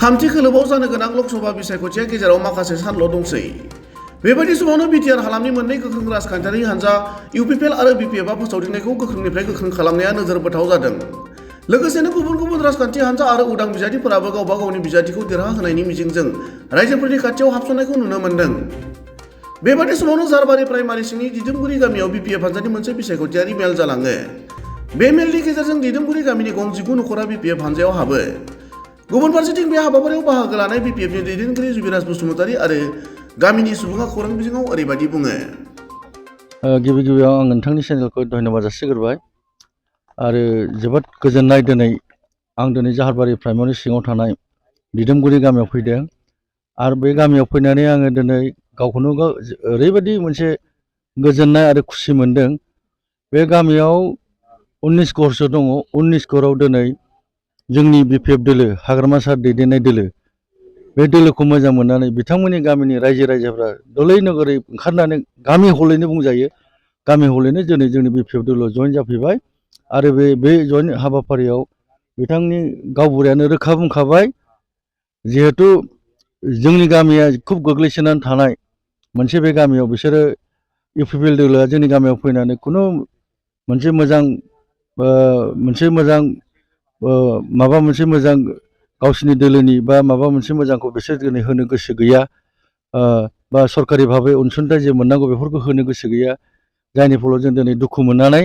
थामथि खोलोबाव जानो गोनां लकसभा बिसायख'थिया गेजेराव माखासे सानल' दंसै। बेबायदि समावनो बिटिआर हालामनि मोननै गोख्रों राजखान्थियारि हान्जा इउपिपिएल आरो बिपिएफआ फोसावदिंनायखौ गोख्रोंनिफ्राय गोख्रों खालामनाया नोजोर बोथाव जादों। लोगोसेनो गुबुन गुबुन राजखान्थि हान्जा आरो उदां बिजाथिफोराबो गावबा गावनि बिजाथिखौ देरहाहोनायनि मिजिंजों रायजोफोरनि खाथियाव हाबसननायखौ नुनो मोन्दों। बेबादि समावनो जारबारि प्राइमारि सिंनि दिदोमगुरि गामियाव बिपिएफ हान्जानि मोनसे बिसायख'थियारि मेल जालाङो। बे मेलनि गेजेरजों दिदोमगुरि गामिनि गं 19 नखरा बिपिएफ हान्जायाव हाबो। गुबुन फारसेथिं बे हाबाफारियाव बाहागो लानाय बिपिएफनि दैदेनगिरि जुबिराज बसुमतारी आरो गामिनि सुबुङा खौरां बिजोङाव ओरैबायदि बुङो। गिबि गिबियाव आं नोंथांनि चेनेलखौ धन्यबाद जासिग्रोबाय आरो जोबोद गोजोननाय आं दिनै जाहारबारि प्राइमारि सिङाव थानाय दिदोमगुरि गामियाव फैदों आरो बे गामियाव फैनानै आङो दिनै गावखौनो गाव ओरैबायदि मोनसे गोजोननाय आरो खुसि मोनदों। बे गामियाव 19 घरसो दङ। 19 घराव दिनै जोंनि बिपिएफ दोलो हाग्रामा सार दैदेननाय दोलो बे दोलोखौ मोजां मोननानै बिथांमोननि गामिनि रायजो राजाफ्रा दलै नोगोरै ओंखारनानै गामि हलैनो बुंजायो, गामि हलैनो दिनै जोंनि बिपिएफ दोलोआव जइन जाफैबाय आरो बे जइन हाबाफारियाव बिथांनि गावबुरायानो रोखा बुंखाबाय जिहेथु जोंनि गामिया खुब गोग्लैसोनानै थानाय मोनसे बे गामियाव बिसोरो इउपिपिएल दोलोआ जोंनि गामियाव फैनानै खुनु मोनसे मोजां माबा मोनसे मोजां गावसिनि दोलोनि बा माबा मोनसे मोजांखौ बिसोर दिनै होनो गोसो गैया, बा सरकारि भाबै अनसुंथाइ जे मोननांगौ बेफोरखौ होनो गोसो गैया। जायनि फलाव जों दिनै दुखु मोननानै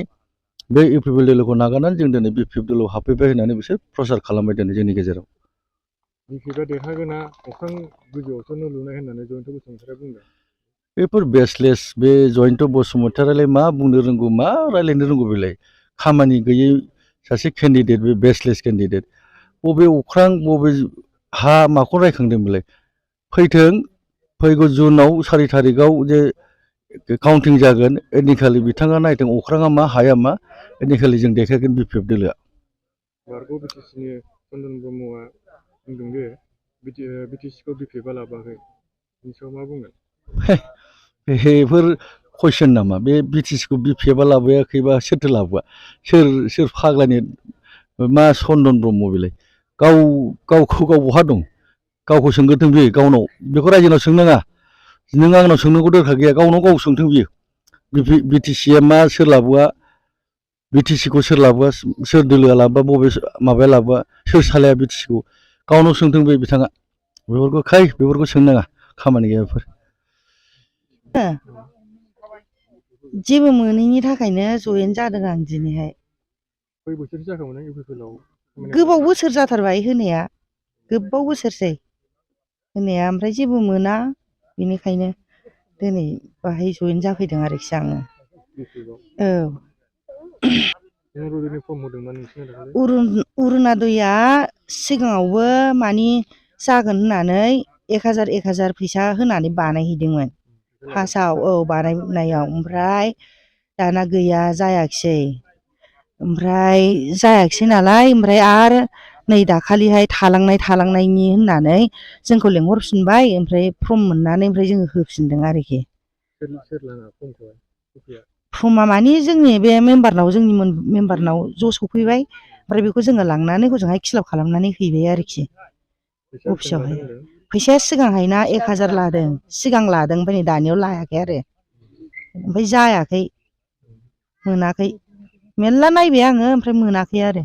बे इउपिपिएल दोलोखौ नागारनानै जों दिनै बिपिएफ दोलोआव हाबफैबाय होननानै बिसोर प्रसार खालामबाय दिनै जोंनि गेजेराव। बिपिएफआ देरहागोना अख्रां गोजौआवसो न' लुनाय होननानै जयन्त बसुमतारीया बुंदों। बेफोर बेसलेस। बे जयन्त बसुमतारीयालाय मा बुंनो रोंगौ, मा रायज्लायनो रोंगौ, बेलाय खामानि गैयै सासे केन्डिडेट, बे बेसलेस केन्डिडेट। बबे अख्रां बबे हा माखौ रायखांदों बेलाय? फैथों, फैगौ जुनाव 4 थारिखआव जे काउन्टिं जागोन एदिनखालि बिथाङा नायथों अख्राङा मा हाया मा, एदिनखालि जों देखायगोन बिपिएफ दोलोआ। बारग' बिटिसिनि चन्दन ब्रह्मआ बुंदों जे बिटिसिखौ बिपिएफआ लाबोआखै, बिनि सायाव मा बुंगोन? बेफोर कुइसन नामा? बे बिटिसिखौ बिपिएफआ लाबोआखैबा सोरथो लाबोआ? सोर फाग्लानि मा चन्दन ब्रह्म बेलाय? गावखौ गाव बहा दं? गावखौ सोंग्रोथों बियो गावनाव, बेखौ रायजोनाव सोंनाङा। नों आंनाव सोंनांगौ दरखार गैया, गावनाव गाव सोंथों बियो। बिटिसिया मा, सोर लाबोआ, बिटिसिखौ सोर लाबोआ, सोर दोलोआ लाबोआ, बबे माबाया लाबोआ, सोर सालाया बिटिसिखौ, गावनाव सोंथों बे बिथाङा। बेफोरखौ सोंनाङा, खामानि गैया बेफोर। जेबो मोनैनि थाखायनो जयेन जादों आं दिनैहाय। खय बोसोरसो जाखोमोन इउपिपिएलआव? गोबाव बोसोर जाथारबाय होनाया, गोबाव बोसोरसै होनाया, ओमफ्राय जेबो मोना, बेनिखायनो दिनै बाहाय जयेन जाफैदों आरोखि आङो। औ। अरुनादयआ सिगाङावबो मानि जागोन होननानै 1000 फैसा होनानै बानायहैदोंमोन फार्स्टआव। औ, बानायनायाव। ओमफ्राय दाना गैया, जायाखिसै। ओमफ्राय जायाखिसै नालाय, ओमफ्राय आरो नै दाखालिहाय थालांनायनि होननानै जोंखौ लेंहरफिनबाय। ओमफ्राय फर्म मोननानै ओमफ्राय जोङो होफिनदों आरोखि। फर्मा मानि जोंनि बे मेम्बारनाव, जोंनि मेम्बारनाव ज' सफैबाय। ओमफ्राय बेखौ जोङो लांनानै हजोंहाय फिलाप खालामनानै हैबाय आरोखि अफिसावहाय। फैसाया सिगांहायना 1000 लादों, सिगां लादों, ओमफ्राय नै दानियाव लायाखै आरो। ओमफ्राय जायाखै, मोनाखै। मेरला नायबाय आङो, ओमफ्राय मोनाखै आरो।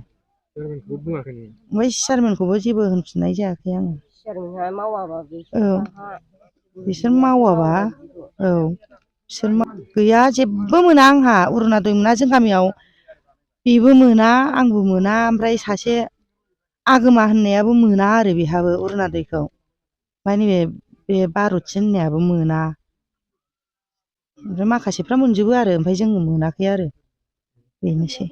ओमफ्राय चेयारमेनखौबो जेबो होनफिननाय जायाखै आङो। औ, बिसोर मावाबा, औ, बिसोर गैया, जेबो मोना आंहा। अरुनादय मोना जों गामियाव, बेबो मोना, आंबो मोना। ओमफ्राय सासे आगोमा होननायाबो मोना आरो, बेहाबो अरुनादयखौ। ओमफ्राय नैबे बे बार'थि होननायाबो मोना। ओमफ्राय माखासेफ्रा मोनजोबो आरो, ओमफ्राय जोङो मोनाखै आरो, बेनोसै।